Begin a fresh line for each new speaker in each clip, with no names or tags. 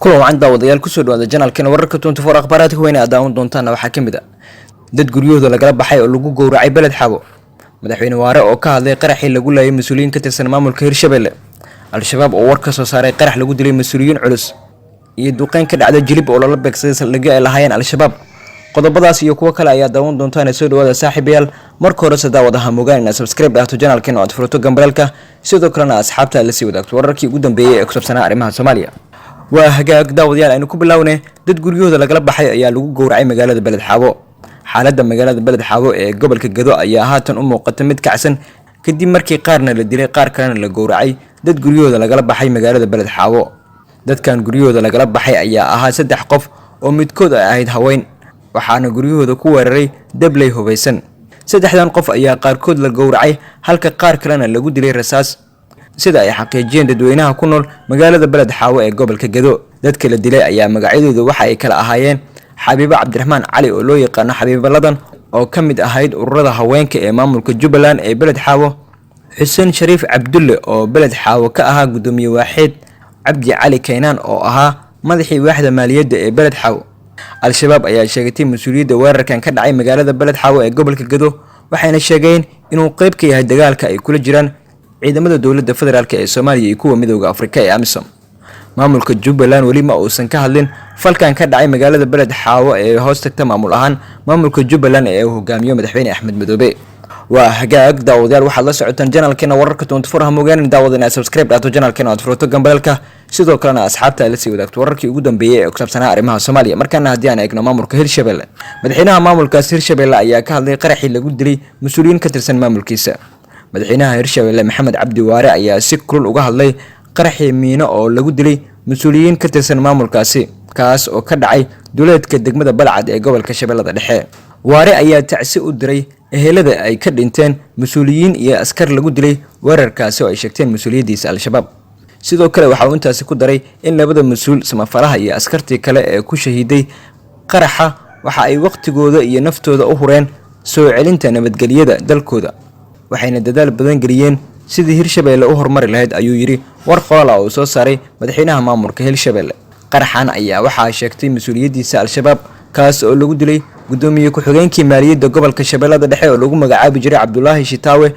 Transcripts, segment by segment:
Kulan wacan daawadayaal, kusoo dhawaada janalkeena wararka 24. Akhbaaraadka weyne aad daawan doontaana waxaa ka mid ah dad guryahooda lagala baxay oo lagu gowracay Beled Xaabo, Madaxweyne Waare oo ka hadlay qaraxii lagu laayay mas-uuliyiin ka tirsan maamulka Hirshabelle, Al-Shabaab oo war ka soo saaray qarax lagu dilay mas-uuliyiin culus, iyo duqeyn ka dhacda Jilib oo lala beegsaday saldhigyo ay lahaayeen Al-Shabaab. Qodobadaas iyo kuwo kale ayaa daawan doontaan. Soo dhawaada saaxiibayaal. Marka horese daawadaha mogaan inaad subscribe dhahto janalkeena oo aad furato gambaleelka, sidoo kalena asxaabta aad la sii wadaagto wararkii ugu dambeeyey ee ku saabsanaa arrimaha Soomaaliya. Waa hagaag daawadayaal, aynu ku bilownay. Dad guryahooda lagala baxay ayaa lagu gowracay magaalada Beled Xaabo. Xaaladda magaalada Beled Xaabo ee gobolka Gado ayaa haatan u muuqata mid kacsan, kadib markii qaarna la dilay, qaar kalena la gowracay dad guryahooda lagala baxay magaalada Beled Xaabo. Dadkan guryahooda lagala baxay ayaa ahaa saddex qof oo midkood ay ahayd haween, waxaana guryahooda ku weeraray dabley hubaysan. Saddexdan qof ayaa qaarkood la gowracay, halka qaar kalena lagu dilay rasaas, sida ay xaqiijiyeen dadweynaha ku nool magaalada Beled Xaawo ee gobolka Gado. Dadka la dilay ayaa magacyadooda waxa ay kala ahaayeen Xabiibo Cabdiraxmaan Cali oo loo yaqaano Xabiibo Ladan, oo ka mid ahayd ururada haweenka ee maamulka Jubbaland ee Beled Xaawo, Xuseen Shariif Cabdulle oo Beled Xaawo ka ahaa guddoomiye waaxeed, Cabdi Cali Kaynaan oo ahaa madaxii waaxda maaliyadda ee Beled Xaawo. Al-Shabaab ayaa sheegatay mas-uuliyadda weerarkan ka dhacay magaalada Beled Xaawo ee gobolka Gado, waxayna sheegeen inuu qeyb ka yahay dagaalka ay kula jiraan ciidamada dowladda federaalk ee Soomaaliya iyo kuwa Midowda Afrika ee AMISOM. Maamulka Jubbaland weli ma uusan ka hadlin falkan ka dhacay magaalada Beled Xaawo ee hoos tagta maamul ahaan maamulka Jubbaland ee uu hogaamiyo Madaxweyne Axmed Madoobe. Waa hagaag daawadayaal, waxaad la socotaan janalkeena wararka 24. Hamogaanin daawada inaad subscribe dhahto janalkeena, aad furato gambaleelka, sidoo kalena asxaabta aad la sii wadaagto wararkii ugu dambeeyey ee ku saabsanaa arrimaha Soomaaliya. Markaana haddii aan eegno maamulka Hirshabelle, madaxweynaha maamulkaas Hirshabelle ayaa ka hadlay qaraxii lagu dilay mas-uuliyiin ka tirsan maamulkiisa. Madaxweynaha Hirshabelle Maxamed Cabdi Waare ayaa si kulul uga hadlay qaraxii miino oo lagu dilay mas-uuliyiin ka tirsan maamulkaasi, kaas oo ka dhacay duleedka degmada Balcad ee gobolka Shabeellada Dhexe. Waare ayaa tacsi u diray ehelada ay ka dhinteen mas-uuliyiin iyo askar lagu dilay weerarkaasi oo ay sheegteen mas-uuliyaddiisa Al-Shabaab. Sidoo kale waxa uu intaasi ku daray in labada mas-uul, samafalaha iyo askartii kale ee ku shahiiday qaraxa, waxa ay waqtigooda iyo naftooda u hureen soo celinta nabadgelyada dalkooda, waxayna dadaal badan geliyeen sidii Hirshabelle u horumari lahayd, ayuu yidhi war qoraal ah oo soo saaray madaxweynaha maamulka Hirshabelle. Qaraxan ayaa waxaa sheegtay mas-uuliyaddiisa Al-Shabaab, kaas oo lagu dilay guddoomiye ku-xigeenkii maaliyadda gobolka Shabeellada Dhexe oo lagu magacaabi jiray Cabdulaahi Shitaawe,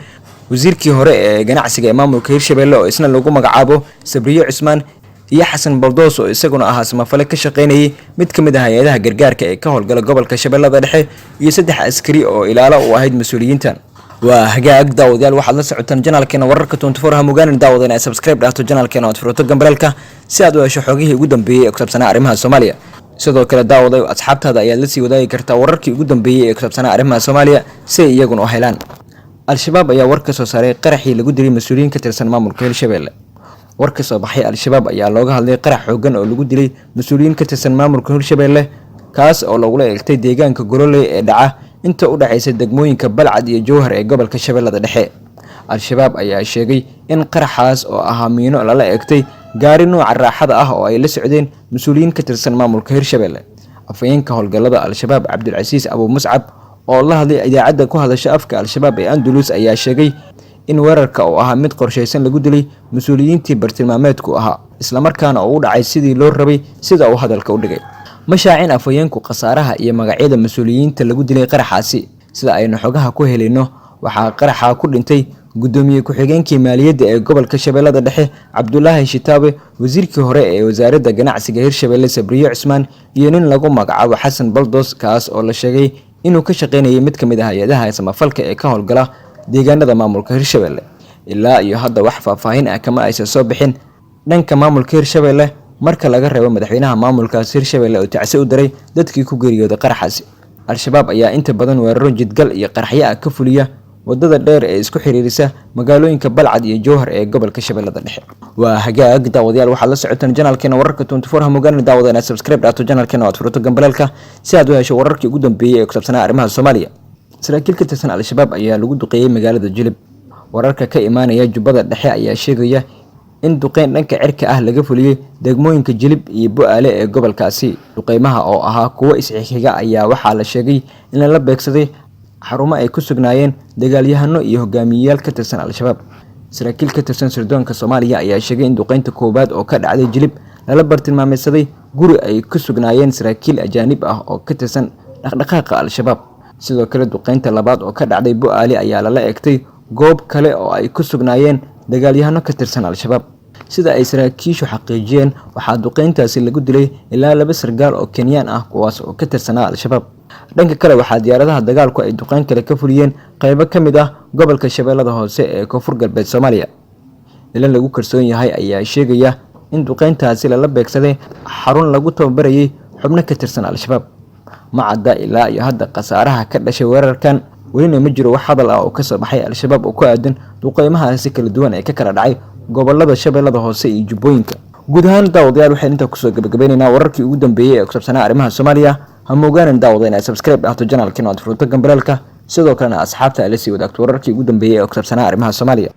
wasiirkii hore ee ganacsiga ee maamulka Hirshabelle oo isna lagu magacaabo Sabriye Cusmaan, iyo Xasan Baldoos oo isaguna ahaa samafale ka shaqaynayay mid ka mid ah hay-adaha gargaarka ee ka howlgala gobolka Shabeellada Dhexe, iyo saddex askari oo ilaalo u ahayd mas-uuliyiintan. Waa hagaag daawadayaal, waxaad la socotaan janalkeena wararka 24. Hamogaanin daawada inaad subscribe dhahto janalkeena, oad furato gambaleelka si aad u hesho xogihii ugu dambeeyey ee ku saabsanaa arrimaha Soomaaliya. Sidoo kale daawada, asxaabtaada ayaad la sii wadaagi kartaa wararkii ugu dambeeyey ee ku saabsanaa arrimaha Soomaaliya si ay iyaguna u helaan. Al-Shabaab ayaa war ka soo saaray qaraxii lagu dilay mas-uuliyiin ka tirsan maamulka Hirshabelle. War ka soo baxay Al-Shabaab ayaa looga hadlay qarax xoogan oo lagu dilay mas-uuliyiin ka tirsan maamulka Hirshabelle, kaas oo lagula eegtay deegaanka Gololey ee dhaca inta u dhexaysa degmooyinka Balcad iyo Jowhar ee gobolka Shabeellada Dhexe. Al-Shabaab ayaa sheegay in qaraxaas oo ahaa miino lala eegtay gaari nuuca raaxada ah oo ay la socdeen mas-uuliyiin ka tirsan maamulka Hirshabelle. Afhayeenka howlgallada Al-Shabaab Cabdulcasiis Abu Muscab oo la hadlay idaacadda ku hadasha afka Al-Shabaab ee Andalus ayaa sheegay in weerarka oo ahaa mid qorshaysan lagu dilay mas-uuliyiintii bartilmaameedku ahaa, islamarkaana uu u dhacay sidii loo rabay, sida uu hadalka u dhigay. Ma shaacin afhayeenku khasaaraha iyo magacyada mas-uuliyiinta lagu dilay qaraxaasi. Sida aynu xogaha ku helayno, waxaa qaraxa ku dhintay guddoomiye ku-xigeenkii maaliyadda ee gobolka Shabeellada Dhexe Cabdulaahi Shitaabe, wasiirkii hore ee wasaaradda ganacsiga Hirshabelle Sabriye Cusmaan, iyo nin lagu magacaabo Xasan Baldoos, kaas oo la sheegay inuu ka shaqaynayay mid ka mid ah hay-adaha samafalka ee ka howlgala deegaanada maamulka Hirshabelle. Ilaa iyo hadda wax faahfaahin ah kama aysan soo bixin dhanka maamulka Hirshabelle, marka laga reebo madaxweynaha maamulkaas Hirshabelle oo tacsi u diray dadkii ku geeriyooday qaraxaasi. Al-Shabaab ayaa inta badan weeraro jidgal iyo qaraxyo ah ka fuliya wadada dheer ee isku xiriirisa magaalooyinka Balcad iyo Jowhar ee gobolka Shabeellada Dhexe. Waa hagaag daawadayaal, waxaad la socotaan janalkeena wararka 24. Hamogaani daawada inaad subscribe dhahto janalkeena oo aad furato gambaleelka si aad u hesho wararkii ugu dambeeyey ee ku saabsanaa arrimaha Soomaaliya. Saraakiil ka tirsan Al-Shabaab ayaa lagu duqeeyey magaalada Jilib. Wararka ka imaanaya Jubbada Dhexe ayaa sheegaya in duqeyn dhanka cirka ah laga fuliyey degmooyinka Jilib iyo Bu-aale ee gobolkaasi. Duqeymaha oo ahaa kuwo isxixiga ayaa waxaa la sheegay in lala beegsaday xarumo ay ku sugnaayeen dagaalyahano iyo hogaamiyeyaal ka tirsan Al-Shabaab. Saraakiil ka tirsan sirdoonka Soomaaliya ayaa sheegay in duqeynta koowaad oo ka dhacday Jilib lala bartilmaameysaday guri ay ku sugnaayeen saraakiil ajaanib ah oo ka tirsan dhaqdhaqaaqa Al-Shabaab. Sidoo kale, duqeynta labaad oo ka dhacday Bu-aale ayaa lala egtay goob kale oo ay ku sugnaayeen dagaalyahano ka tirsan Al-Shabaab. Sida ay saraakiishu xaqiijiyeen, waxaa duqeyntaasi lagu dilay ilaa 2 sargaal oo Kenyaan ah, kuwaas oo ka tirsanaa Al-Shabaab. Dhanka kale, waxaa diyaaradaha dagaalku ay duqeyn kale ka fuliyeen qaybo ka mid ah gobolka Shabeellada Hoose ee Koonfur Galbeed Soomaaliya. Ilan lagu kalsoon yahay ayaa sheegaya in duqeyntaasi lala beegsaday xarun lagu tababarayay xubno ka tirsan Al-Shabaab. Ma cadda ilaa iyo hadda khasaaraha ka dhashay weerarkan, welina ma jiro wax hadal ah oo kasoo baxay Al-Shabaab oo ku aadan duqeymahaasi kala duwan ee ka kala dhacay gobolada Shabeellada Hoose iyo Jubbooyinka. Guud ahaan, daawadayaal, waxaynu intaa kusoo gabagabeynaynaa wararkii ugu dambeeyey ee ku saabsanaa arrimaha Soomaaliya. Ha moogaanin, daawada, inaad subscribe dhahto channelkan oo aad furto gambaleelka, sidoo kalena asxaabta ay la sii wadaagto wararkii ugu dambeeyey ee ku saabsanaa arrimaha Soomaaliya.